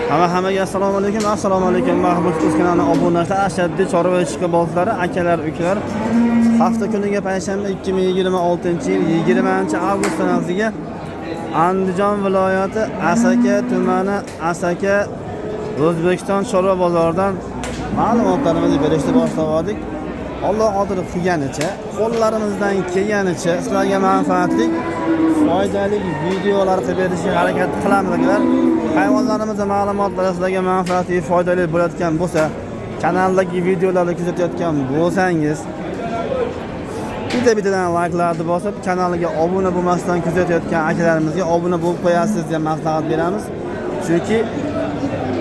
Hammaga assalomu alaykum. Assalomu alaykum Mahmud Uz kanali obunachilar, ashaddiy chorva ishqibozlari, akalar, ukalar. Hafta kuniga payshanba 2026-yil 20-avgust sanasiga Andijon viloyati Asaka tumani Asaka O'zbekiston chorva bozoridan ma'lumotlarimizni berishni boshlab oldik. Alloh qodir qilganicha, qo'llarimizdan kelganicha sizlarga manfaatli, foydali videolar qilib berishga harakat qilamiz akalar. Hayvonlarimizni ma'lumotlari sizlarga manfaatli, foydali bo'layotgan bo'lsa, kanaldagi videolarni kuzatayotgan bo'lsangiz, bitta-bittadan layklarni bosib, kanaliga obuna bo'lmasdan kuzatayotgan akalarimizga obuna bo'lib qo'yasiz degan maslahat beramiz. Chunki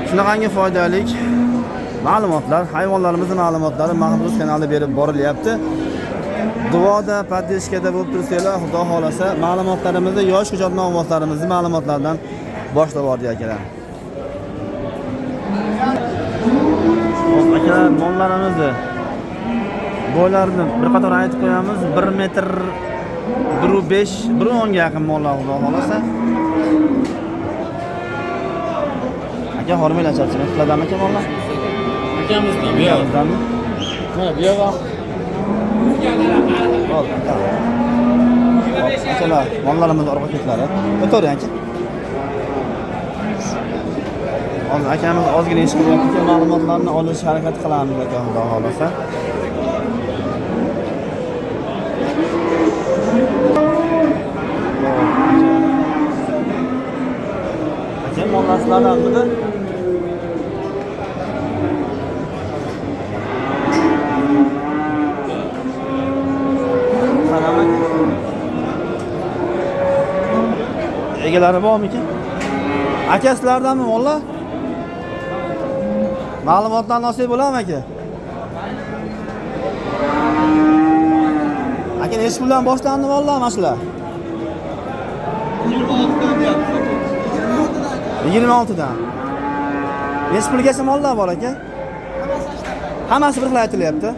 shunaqangi foydali ma'lumotlar, hayvonlarimizni ma'lumotlari Mahmud kanalida berib borilyapti. Duoda, поддержка da bo'lib tursanglar, Xudo xolasa, ma'lumotlarimizni yosh ijodni ovozlarimizni ma'lumotlardan boshlab bordik akalar. Hop, akalar, mollarimizni bo'ylarini bir qator aytib qo'yamiz. 1 metr 1.5, 1.10 ga yaqin mollar Xudo xolasa. Aka, hormanglar, charchamang. Sizlardanmi aka mollar? Akamizdan bu yoq. Ukamizdanmi? Mana bu yoq ham. Bo'ldi, aka. Hop, akalar, mollarimiz orqa ketlari. O'tavering aka. Hozir akamiz ozgina ish qilyapti ekan, ma'lumotlarni olishga harakat qilamiz aka, Xudo xolasa. Aka, mollar sizlardanmidi? Salom aka. Egalari bormikin? Aka, sizlardanmi mollar? Ma'lumotlarni olsak bo'ladimi aka? Aka, nechi puldan boshlandi mollar mana shular? 26dan deyapmiz. 26 dan. Nechi pulgacha mollar bor aka? Hammasi bir xil aytilyapti.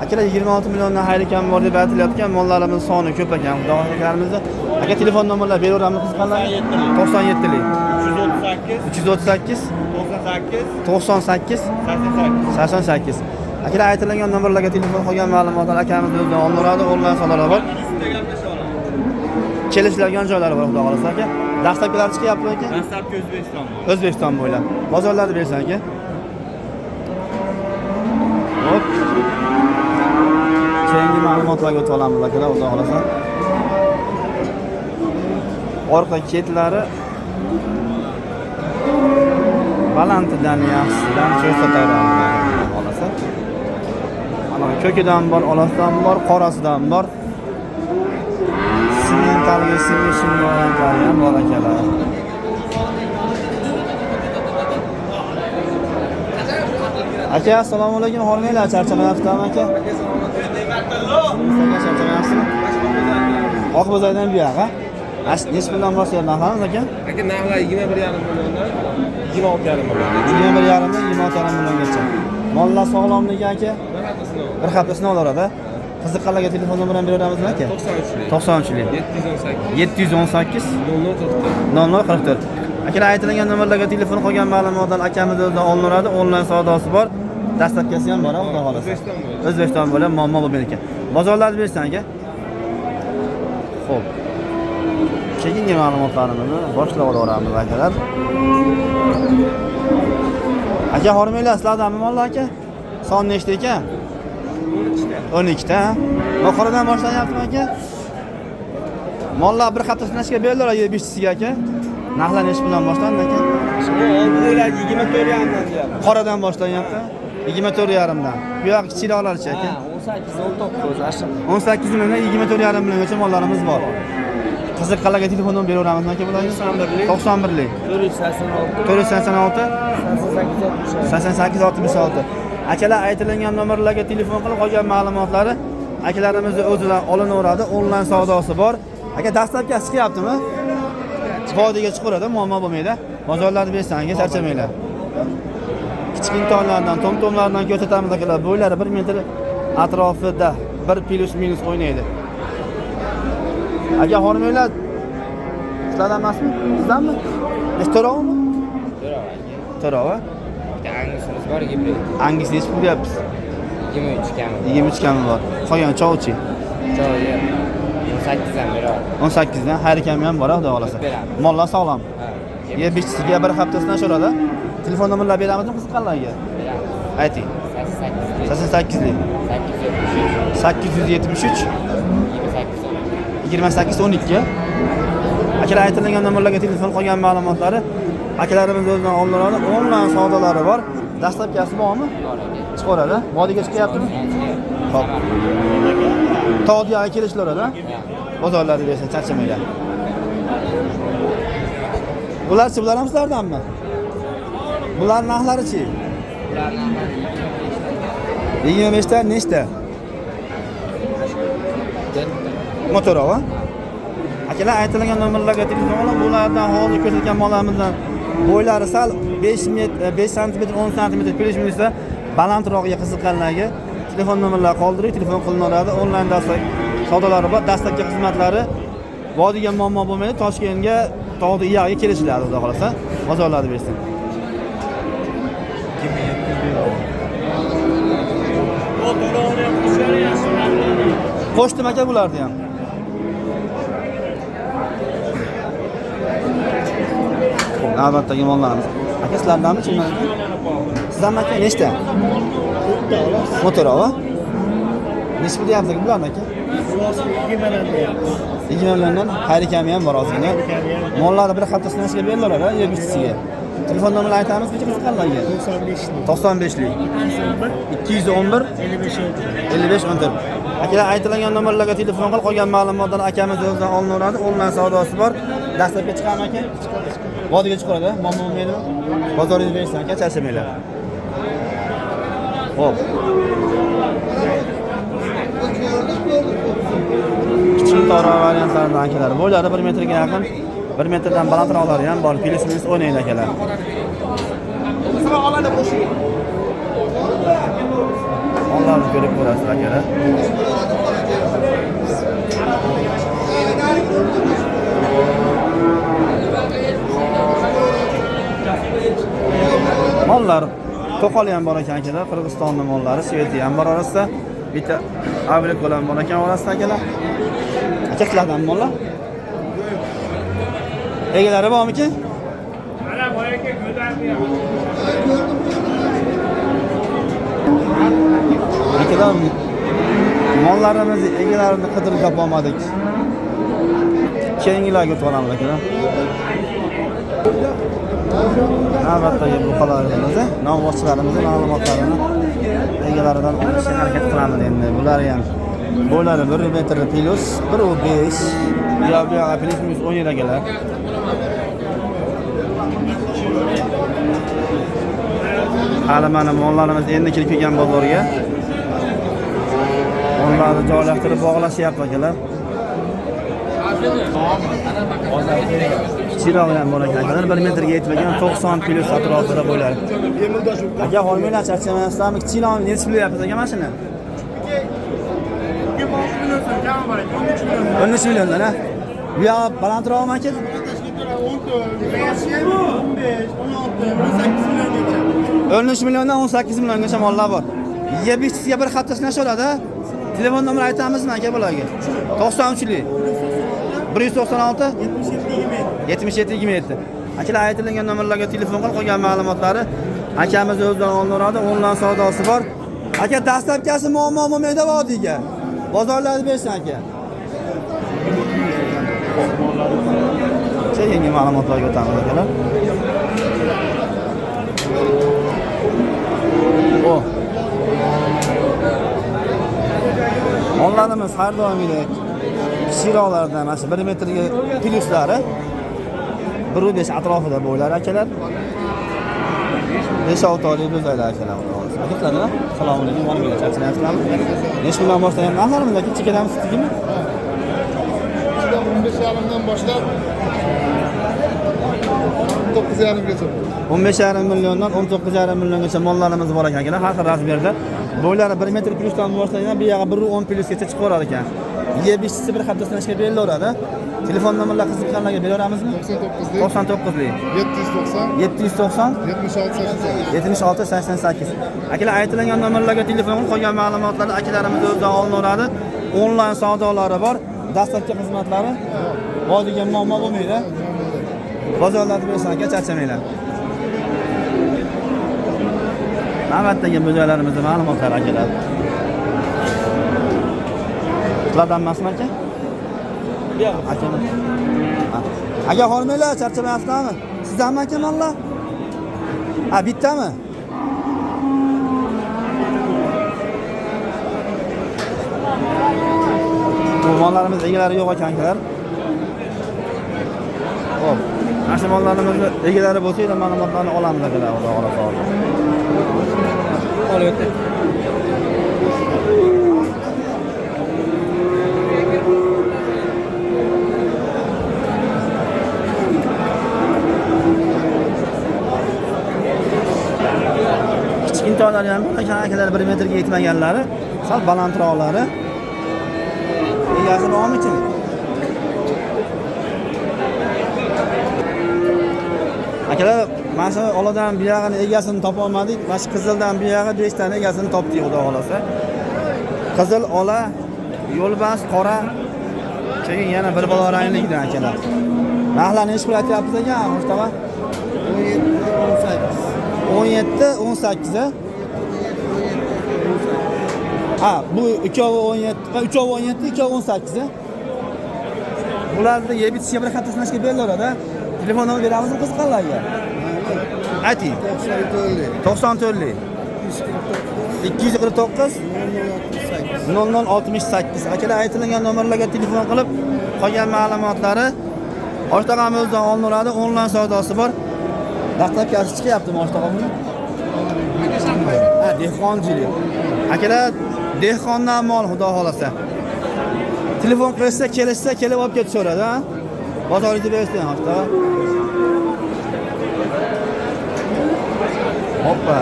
Akalar 26 milliondan xayri kam bor deb aytilayotgan mollarimiz soni ko'p ekan. Xudo akalarimizni. Aka, telefon nomerlar beraveramiz qiziqqanlarga. 97 lik 338 338 98 98 88. 88. Akalar, aytilgan nomerlarga telefon qilgan ma'lumotlar akamiz o'zidan olinadi, onlayn savdolar bor. Ustida gaplasha olamiz. Kelishiladigan joylari bor, Xudo xolasa aka. Dastlabkilar chiqyapti aka. Dastlabki O'zbekiston. O'zbekiston bo'ylab. Bozorlarni bersan aka. Hop. Keyingi ma'lumotlarga o'tib olamiz akalar, Xudo xolasa. Orqa ketlari balandidan yaxshisidan ko'rsatadi, Xudo xolasa. Mana ko'kidan bor, olasidan bor, qorasidan bor. Simentalga simishim variantlari ham bor akalar. Aka, assalomu alaykum. Hormanglar, charchamayapsizlarmi aka? Aka, charchamayapsizmi? Oqbozordan bu yoq, ha? Nechi puldan boshlayapti narxlarimiz aka? Aka, narxlar 21,5 milliondan 26,5 million. 21,5 dan 26,5 milliongacha. Mollar sog'lomligi aka? Bir hafta sinov. Bir hafta sinovlarada. Qiziqqanlarga telefon nomerini beraveramizmi aka? 93lik. 93lik 718 718 0044. 0044. Akalar, aytilgan nomerlarga telefon qilgan ma'lumotlar akamiz o'zidan olinadi. Onlayn savdosi bor. Dastlabkisi ham bor, Xudo xolasa. O'zbekiston bo'ylab. O'zbekiston bo'ylab muammo bo'lmaydi ekan. Bozorlarni bersan aka. Xo'p. Keyingi ma'lumotlarimizni boshlab olaveramiz akalar. Aka, hormanglar, sizlardanmi mollar aka? Son nechta ekan? 12 ta. Ha? Qoradan boshlanyaptimi aka? Mollar bir hafta sinashga beriladi beshtisiga aka. Narxlar nechi puldan boshlandi aka? Oldilar 24,5dan deyapti. Qoradan boshlanyapti. 24,5 dan. Bu yoq kichikroqlarchi aka? 18 19 ashim. 18 milliondan 24,5 milliongacha mollarimiz bor. Qiziqqanlarga telefon nomer beraveramizmi aka bularga? 91lik. 91lik 486 486 88 88 66. Akalar, aytilgan nomerlarga telefon qilib qolgan ma'lumotlari akalarimizni o'zidan olinaveradi. Onlayn savdosi bor. Aka, dastlabki chiqyaptimi? Vodiyga chiqaveradi, muammo bo'lmaydi. Bozorlarni bersan, aka, charchamanglar. Kichkintoylardan, tom-tomlardan ko'rsatamiz akalar. Bo'ylari 1 metr atrofida, 1 plus minus o'ynaydi. Aka, hormanglar. Sizlardan emasmi? Sizdanmi? Nechta to'rovmi? To'rova. Bitta angusimiz bor, gibrid. Angis nechi pul deyapmiz? 23 kami. 23 kami bor. Qolgan chovchi. Joyi 18 ham beradi. 18 dan xayri kami ham bor, xudo xolasa. Beramiz. Mollar sog'lom. Ha. Yeb bichisiga bir haftasini oshiradi. Telefon nomerlar beramizmi qiziqqanlarga? Beramiz. Ayting. 88 88lik 873 873 28 28 12. Akalar aytilgan nomerlarga telefon qolgan ma'lumotlari akalarimiz o'zidan olinadi. Onlayn savdolari bor. Dastlabkasi bormi? Bor aka. Chiqaradi. Vodiyga chiqyaptimi? Xo'p. Tog'ga kelishlaradi. Bozorlarda bersin, charchamanglar. Bularchi, bular ham sizlardanmi? Bular narxlari-chi? 25 ta nechta? Motorova. Akalar aytilgan nomerlarga telefon qilib, bulardan hozir ko'rsatgan mollarimizdan bo'ylari sal 5 metr, 5 santimetr, 10 santimetr plyus minusda balandrog'iga qiziqqanlarga telefon nomerlari qoldiring, telefon qilinaveradi. Onlayn dastlab savdolari bor, dastlabki xizmatlari vodiyga muammo bo'lmaydi, Toshkentga, tog'ni iyag'iga kelishiladi, xudo xolasa. Bozorlarni bersin. Qo'shdim aka bularni ham. Navbatdagi mollarimiz. Aka sizlardanmi chindan aka? Sizdanmi aka nechta? Motorova. Nechi pul deyapsiz bularni aka? 20 milliondan xayri kami ham bor ozgina. Mollarni bir haftasini ichiga berilaveradi, yer bichisiga. Telefon nomerini aytamiz, necha qiziqqanlarga? 95lik 211 55 14. Akalar aytilgan nomerlarga telefon qilib qolgan ma'lumotlar akamiz o'zidan olinaveradi. Onlayn savdosi bor. Dastlabki chiqami aka? Vodiyga chiqaradi, muammo bo'lmaydimi? Bozoringiz bersin aka, charchamanglar. Xo'p. Kichkintoyroq variantlaridan akalar. Bo'ylari 1 metrga yaqin, 1 metrdan balandroqlari ham bor. Plyus minus o'ynaydi akalar. Mollarni ko'rib ko'rasiz akalar. Mollar to'qoli ham bor ekan akalar, Qirg'izistonning mollari, Sveti ham bor orasida. Bitta Avlikol ham bor ekan orasida akalar. Aka sizlardan mollar? Egalari bormiki? Mana boyagi go'zalni. Akalar mollarimizni egalarini qidirib topa olmadik. Keyingilarga o'tib olamiz akalar. Navbatdagi buqalarimizni, novvochchilarimizni ma'lumotlarini egalaridan olishga harakat qilamiz endi. Bular ham bo'ylari 1 metr plyus 1.5, yo bu yog'i plyus minus 10 akalar. Hali mana mollarimiz endi kirib kelgan bozorga. Mollarni joylashtirib bog'lashyapti akalar. Kichikroq ham bor ekan akalar, 1 metrga yetmagan 90 plyus atrofida bo'ylari. Aka hormanglar, charchamayapsizlarmi? Kichikroqni nechi pul deyapsiz aka mashina? 13 milliondan, ha? Bu yog'i balandroqmi aka? 13 milliondan 18 milliongacha mollar bor. Yeb ichisiga bir haftasini oladi. Telefon nomeri aytamizmi aka bularga? 93lik 196 77 27. Akalar aytilgan nomerlarga telefon qilib qolgan ma'lumotlari akamiz o'zidan olinaveradi. Onlayn savdosi bor. Aka dastlabkasi muammo bo'lmaydi vodiyga. Bozorlarni bersin aka. Keyingi ma'lumotlarga o'tamiz akalar. O. Mollarimiz har doimgidek kichikroqlardan mana shu 1 metrga plyuslari 1.5 atrofida bo'ylari akalar. 5-6 oylik bo'zaylar akalar. Akalar, assalomu alaykum, bormanglar, charchamayapsizlarmi? Necha puldan boshlayapmiz? Narxlarimiz aka chekadami sutligimi? 15,5dan boshlab 19,5gacha. 15,5 milliondan 19,5 milliongacha mollarimiz bor ekan akalar, har xil razmerda. Bo'ylari 1 metr plyusdan boshlangan, bu yog'i 1.10 plyusgacha chiqaverar ekan. Yeb ichisi bir haftasini ishga berilaveradi. Telefon nomerlar qiziqqanlarga beraveramizmi? 99lik 99lik 790 790 76 88. 76 88. Akalar, aytilgan nomerlarga telefon qilib qolgan ma'lumotlarni akalarimiz o'zidan olinaveradi. Onlayn savdolari bor, dastlabki xizmatlari bor degan muammo bo'lmaydi. Bozorlarda bersin aka, charchamanglar. Navbatdagi mo'jalarimizning ma'lumotlari akalar. Sizlardan emasmi aka? Aka. Aka hormanglar, charchamayapsizlarmi? Sizdanmi aka mollar? Ha, bittami? Bu mollarimiz egalari yo'q ekan akalar. Xo'p, mana shu mollarimizni egalari bo'lsa, endi ma'lumotlarni olamiz akalar, Xudo xohlasa hozir. Kichkintoylari ham bor ekan akalar, 1 metrga yetmaganlari, sal balandroqlari. Egasi bormikin? Akalar, mana shu oladan buyog'ini egasini topa olmadik. Mana shu qizildan buyog'i 5 tane egasini topdik, Xudo xohlasa. Qizil, ola, yo'lbars, qora, keyin yana bir balo ranglikdan akalar. Narxlarni necha pul aytyapsiz ekan, Mustafa? 17 18 a? Ha, bu ikkovi 17, uchovi 17, ikkovi 18 a? Bularni yeb ichishga bir hafta sinashga berilaveradi. Telefon nomer beramizmi qiziqqanlarga? Ayting. 94 249 0068. Akalar, aytilgan nomerlarga telefon qilib qolgan ma'lumotlari Oshtog'am o'zidan olinaveradi. Onlayn savdosi bor. Dastlabkasi chiqyaptimi Oshtog'am buni? Ha, dehqonchilik. Akalar, dehqondan mol, Xudo xolasa. Telefon qilsa, kelishsa, kelib olib ketishaveradi, ha? Bozoringizni bersin, Oshtog'a. Hoppa.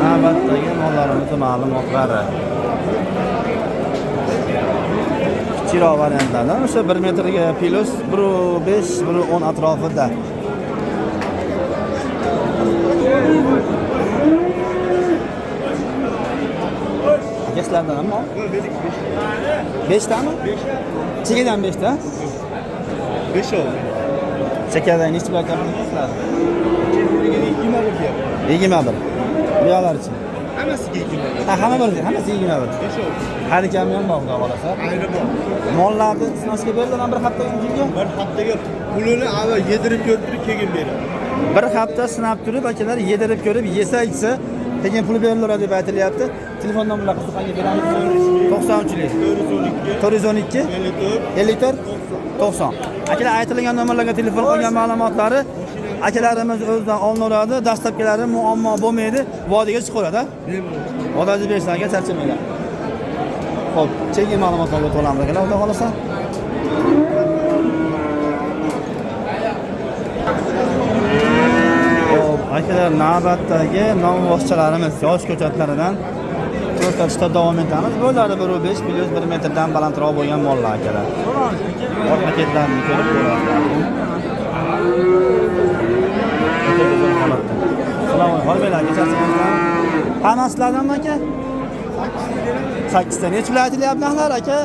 Navbatdagi mollarimizni ma'lumotlari. Kichikroq variantlardan o'sha 1 metrga plus 1.5, 1.10 atrofida. Aka, sizlardan ham mol? 5 tami? Chekadan 5 ta? 5 oldi. Chekadan necha pul aytyapsiz sizlar? 21 21. Bu yoqlar-chi? Hammasiga 21. Ha, hamma bir, hammasi 21. 5 oldi. Harikami ham bor, Xudo xolasa. Ayri bor. Mollarni sinashga beriladi bir hafta kimga? Bir haftaga pulini avval yedirib ko'rib keyin beradi. Bir hafta sinab turib, akalar yedirib ko'rib, yesa ichsa, keyin pul berilaveradi deb aytilyapti. Telefon nomerlari qiziqqanga beramiz. 93lik 412 412 54 54 90. Akalar, aytilgan nomerlarga telefon qilgan ma'lumotlari akalarimiz o'zidan olinaveradi. Dastlabkilari muammo bo'lmaydi. Vodiyga chiqaveradi. Odaji bersin aka, charchamanglar. Xo'p, chegin ma'lumotlarga o'tib olamiz akalar, Xudo xolasa. Xo'p, akalar, navbatdagi novvoshchalarimiz yosh ko'chatlaridan ko'rsatishda davom etamiz. Bo'ylari 1.5 plus 1 metrdan balandroq bo'lgan mollar akalar. Orqa ketlarini ko'rib ko'rasizlar. O'ta go'zal holatda. Assalomu alaykum. Hormanglar, aka, charchamayapsizlarmi? Hammasi sizlardanmi aka? 8 ta. Necha pul aytilyapti narxlar aka?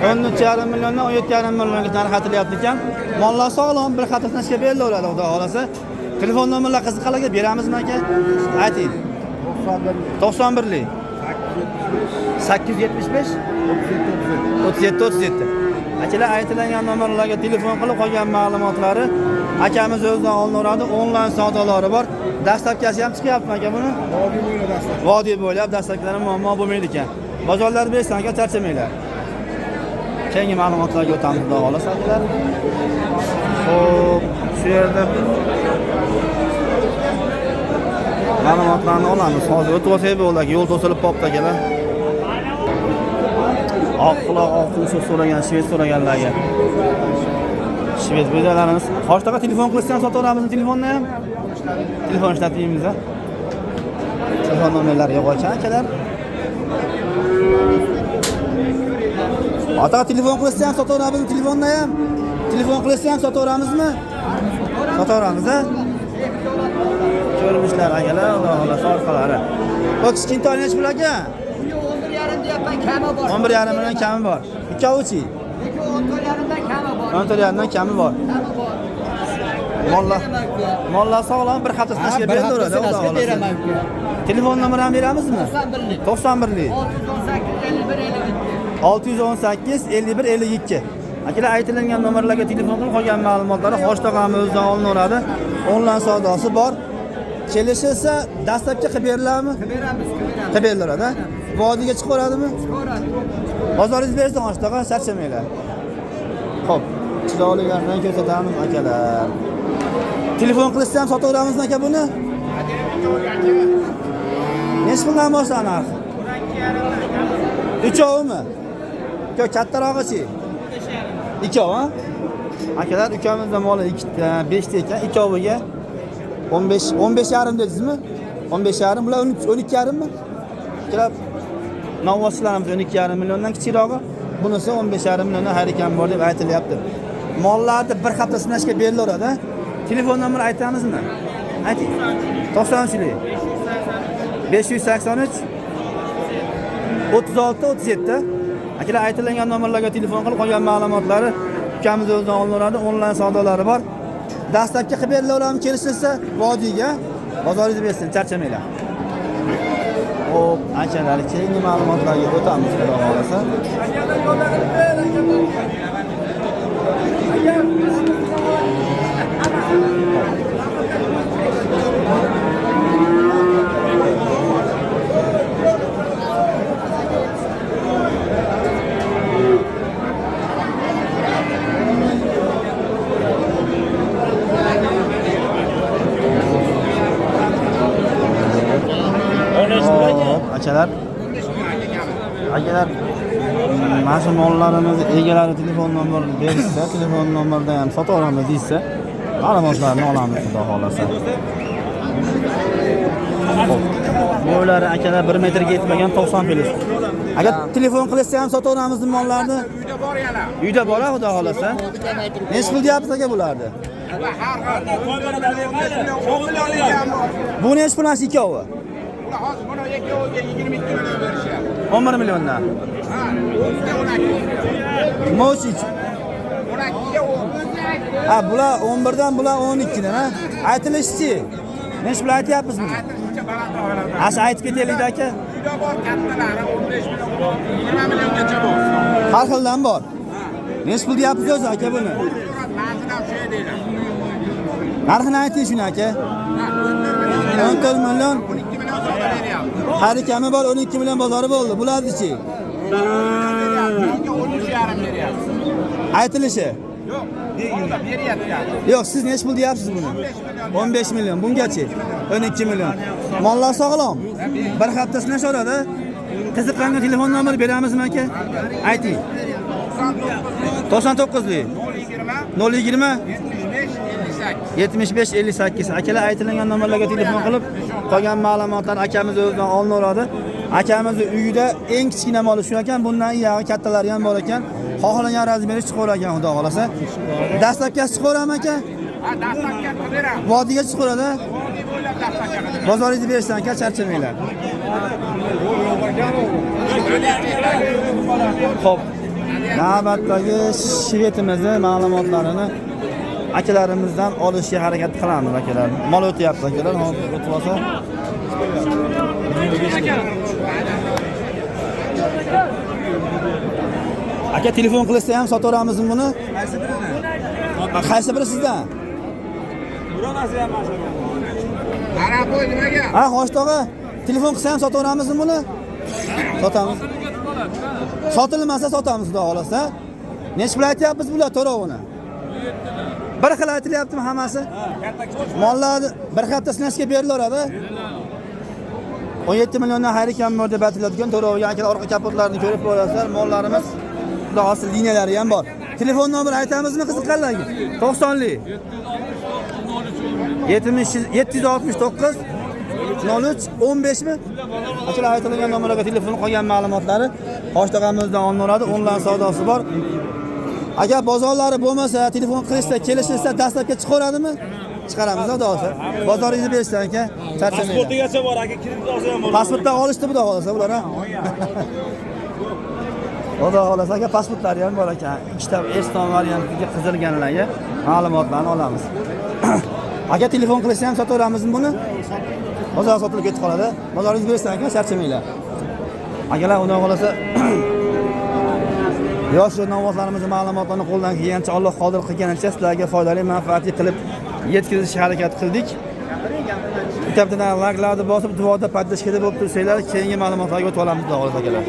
13,5 milliondan 17,5 millionga narx aytilyapti ekan. Mollar sog'lom, bir xato sinashga berilaveradi, Xudo xolasa. Telefon nomerlar qiziqqanlarga beramizmi aka? Ayting. 91lik 875 37 37. Akalar, aytilgan nomerlarga telefon qilib qolgan ma'lumotlari akamiz o'zidan olinaveradi. Onlayn savdolari bor. Dastlabkasi ham chiqyaptimi aka buni? Vodiy bo'ylab dastlabkilari muammo bo'lmaydi ekan. Bozorlar bersin aka, charchamanglar. Keyingi ma'lumotlarga o'tamiz, Xudo xolasa akalar. Xo'p, shu yerda ma'lumotlarni olamiz. Hozir o'tib olsak bo'ladi, yo'l to'silib qolibdi akalar. Oq quloq, oq tumshuq so'ragan, shved so'raganlarga. Shved bo'zalarimiz. Qoshtaqa telefon qilsa ham sotaveramizmi telefonni ham? Telefon ishlatmaymiz. Telefon nomerlari yo'q ekan akalar. Ota telefon qilsa ham sotaveramizmi telefonda ham? Telefon qilsa ham sotaveramizmi? Sotaveramiz, a? Ko'rmishlar akalar, Xudo xolasa orqalari. Bu kichkintoy nechi pul aka? 11,5 deyapman, kami bor. 11,5 million kami bor. Ikkovichi? 14,5 dan kami bor. 14,5 dan kami bor. Kami bor. Mollar mollar sog'lom, bir hafta sinashga Bir hafta beraveradi, Xudo sinashga xohlasa. beraman uka. Telefon nomerini ham beramizmi? 91lik. 91lik. 618 51 52. 618 51 52. Akalar aytilingan nomerlarga telefon qilib qolgan ma'lumotlari Hosh tog'amiz o'zidan olinaveradi. Onlayn savdosi bor. Kelishilsa dastlabki qilib beriladimi? Beramiz, beramiz. Qilib berilaveradi. Vodiyga chiqaveradimi? Ko'radi. Bozoringiz bersin Hosh tog'a, charchamanglar. Xo'p, chiroylilardan ko'rsatamiz akalar. Telefon qilishsa ham sotaveramizmi aka buni? Nechi puldan boshlanadi narxi? Uchovimi? Yo'q, kattarog'ichi? Ikkov, ha? Akalar, ukamizda moli ikkita, beshta ekan, ikkoviga 15 15,5 dedingizmi? 15,5, bular 12,5 mi? Akalar, novvoschilarimiz 12,5 milliondan kichikrog'i, bunisi 15,5 milliondan xayrikam bor deb aytilyapti. Mollarni bir hafta sinashga berilaveradi. Ha? Telefon nomeri aytamizmi? Ayting. 93lik. 583 36 37. Akalar aytilgan nomerlarga telefon qilib qolgan ma'lumotlari ukamiz o'zidan olinaveradi. Onlayn savdolari bor. Dastlabki qilib berilaveramiz kelishilsa vodiyga. Bozoringiz bersin, charchamanglar. Xo'p, akalar, keyingi ma'lumotlarga o'tamiz, xudo xolasa. Xo'p, akalar. Akalar, mana shu mollarimizni egalari telefon nomerini berishsa, telefon nomerida ham sotaveramiz deyishsa, ma'lumotlarni olamiz xudo xolasa. Xo'p. Bo'ylari akalar 1 metrga yetmagan 90 plyus. Agar telefon qilishsa ham sotaveramiz mollarni. Uyda bor yana. Uyda bor xudo xolasa. Nechi pul deyapsiz aka bularni? Bu nechi pul mana shu ikkovi? Hozir buni ikkoviga 22 million berishyapti. 11 milliondan. Ha, 10ga 12. Mo'ch 12ga 10. Ha, bular 11 dan, bular 12 dan, ha? Aytilishichi. Nechi pul aytyapmiz buni? Aytilishicha balandroq oladi. Asha aytib ketaylik aka. Uyda bor kattalari 15 million, 20 milliongacha bor. Har xildan bor. Nechi pul deyapsiz o'zi aka buni? Ba'zidan ham shu deylar. Narxini ayting shuni aka. 14 million. 12 million savdo beryapti. Hari kami bor 12 million bozori bo'ldi. Bularnichi? Bunga 13,5 beryapti. Aytilishi. Yo'q, savdo beryapti. Yo'q, siz nechi pul deyapsiz buni? 15 million. Bungachi? 12 million. Mollar sog'lom. Bir hafta sinash oladi. Qiziqqanga telefon nomeri beramizmi aka? Ayting. 99lik 020 020 75 58. 75 58. Akalar aytilgan nomerlarga telefon qilib qolgan ma'lumotlar akamiz o'zidan olinaveradi. Akamizni uyida eng kichkina moli shu ekan, bundan iyag'i kattalari ham bor ekan. Xohlagan razmeri chiqaverar ekan, xudo xolasa. Dastlabkasi chiqaveradimi aka? Ha, dastlabki qilib beramiz. Vodiyga chiqaveradi. Vodiy bo'ylab dastlabki qilib beramiz. Bozoringizni bersin aka, charchamanglar. Xo'p. Navbatdagi shvetimizni ma'lumotlarini akalarimizdan olishga harakat qilamiz akalar. Mol o'tyapti akalar, hozir o'tib olsa. Aka telefon qilsa ham sotaveramizmi buni? Qaysi birini? Qaysi biri sizdan? Qarab qo'y nimaga? Ha, Hosh tog'a, telefon qilsa ham sotaveramizmi buni? Sotamiz. Sotilmasa sotamiz, xudo xolasa. Nechi pul aytyapmiz bular to'rovini? Bir xil aytilyaptimi hammasi? Mollarni bir hafta sinashga berilaveradi. 17 milliondan xayri kam bor deb aytiladigan to'roviga akalar orqa kapotlarini ko'rib ko'rasizlar. Mollarimiz xudo xohlasa liniyalari ham bor. Telefon nomeri aytamizmi qiziqqanlarga? 90lik 769 03 15 mi? Akalar, aytilgan nomerlarga telefon qolgan ma'lumotlari Hosh tog'amizdan olinaveradi. Onlayn savdosi bor. Agar bozorlari bo'lmasa, telefon qilishsa, kelishilsa, dastlabki chiqaveradimi? Chiqaramiz, xudo xohlasa. Bozoringizni bersin aka, charchamanglar. Pasportigacha bor aka, kredit olsa ham bo'ladi. Pasportdan olishdi, xudo xohlasa bular ha. Xudo xohlasa aka, pasportlari ham bor ekan. Ikkita Eston variantiga qizilganlarga ma'lumotlarni olamiz. Aka, telefon qilishsa ham sotaveramizmi buni? Bozor sotilib ketib qoladi. Bozoringiz bersin aka, charchamanglar. Akalar, xudo xohlasa yosh novvozlarimizni ma'lumotlarni qo'ldan kelgancha, Alloh qodir qilganicha sizlarga foydali, manfaatli qilib yetkazishga harakat qildik. Bitta-bittadan layklarni bosib, duoda поддержка da bo'lib tursanglar, keyingi ma'lumotlarga o'tib olamiz, xudo xohlasa akalar.